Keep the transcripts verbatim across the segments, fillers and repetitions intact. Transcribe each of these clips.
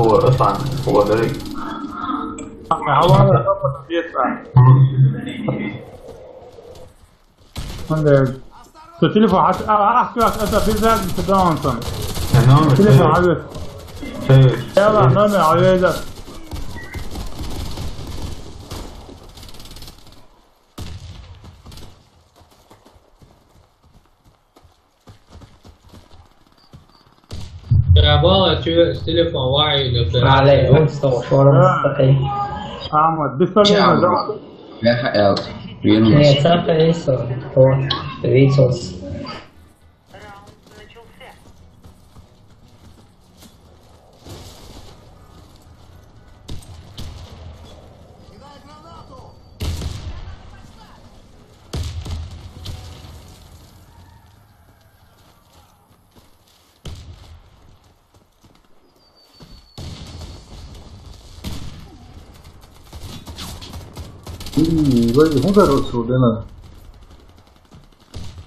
هو اطلع، هو دري. هو هذا خبر كبير. عندك. تو تليفون حت-، آه، احكي لك انت في زاد في داونسون. تليفون حبيبي. يلا، نومي حبيبي. Bravo, tu veux, téléphone, ouais, le frère. Allez, on sort, on sort. احمد، بيستولي. لا، حق يا أخي. هي تسرق ايسو. هو ريسورس. Ih, vai, vamos ver outro, Delano.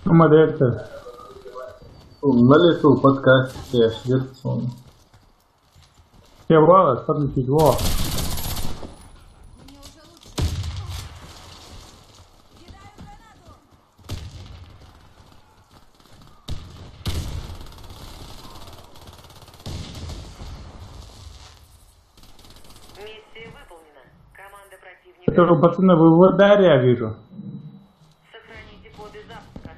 Uma dessa. O Meleto podcast, que é Jetson. Tem agora, sabe que vou. Миссия выполнена. Команда противника. Это, пацаны, вы в ударе, я вижу. Сохраните коды запуска.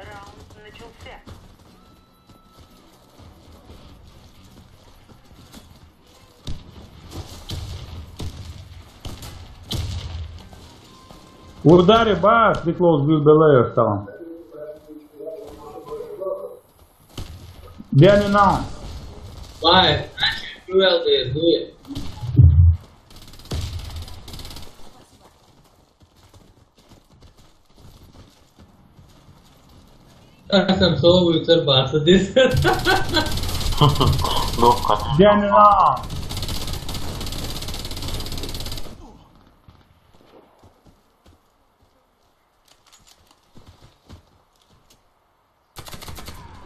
Раунд начался. В ударе, ба, приклоус бил белею стало. Бени на. Вай, значит, круэл дес, дуй. Esam solījuši ar bāsadis. Dēmjā!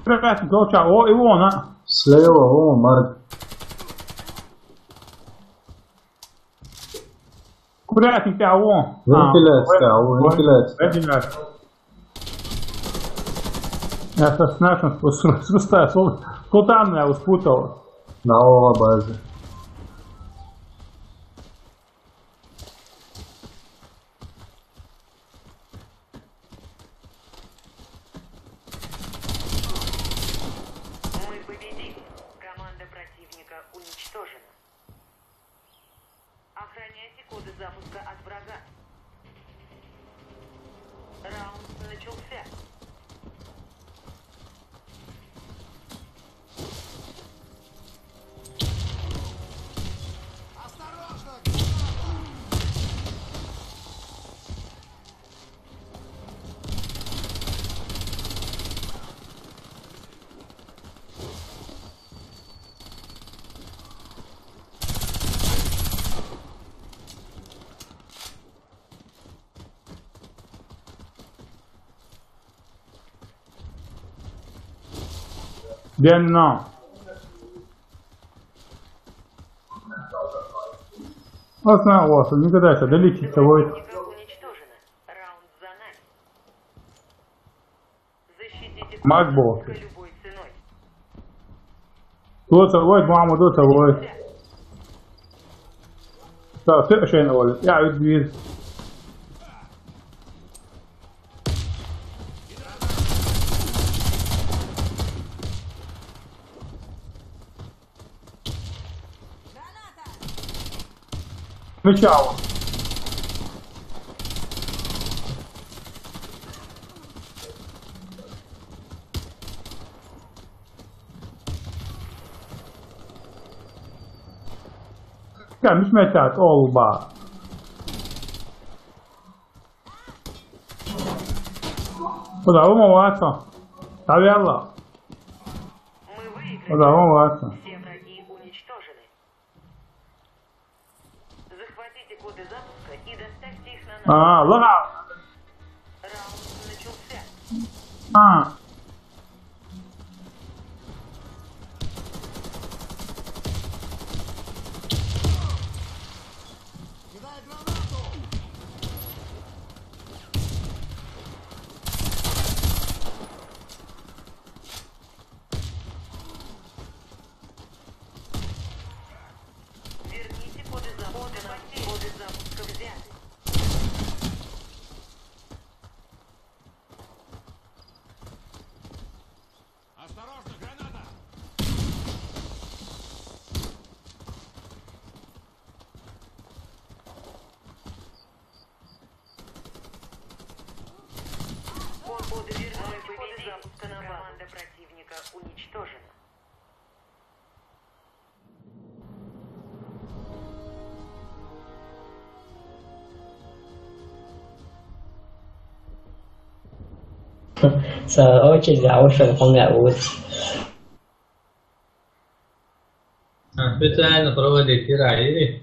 Prekrasno, dočā, o, i ona. Sleva, o, Mark. Kur ja ti te avu? Ventilacija, te avu, ventilacija. Ventilacija. Ja sad snašam svrstaja, sultan me usputao. Na ova baza. Мы победили. Команда противника уничтожена. Охраняйте коды запуска от врага. Раунд начался. Денно. Основа, никогда еще долечиться будет. Макбоки. Кто-то, ой, мама, кто-то, ой. Так, ты шейн, Оля. Я ведь вижу. Меча. Gelmiş Metat, olba. Bu da bu mu varsa? Tabii Allah. Bu da bu mu varsa? Все враги уничтожены. Захватите коды запуска и доставьте их на нас. А, ладно. Раунд начался. А. Верните коды запуска. Коды запуска взяты. Осторожно, граната! Коды вернули, коды запуска на базу. Команда противника уничтожена. Sa oche ya ocho ponga uzi. Специально проводить тираири.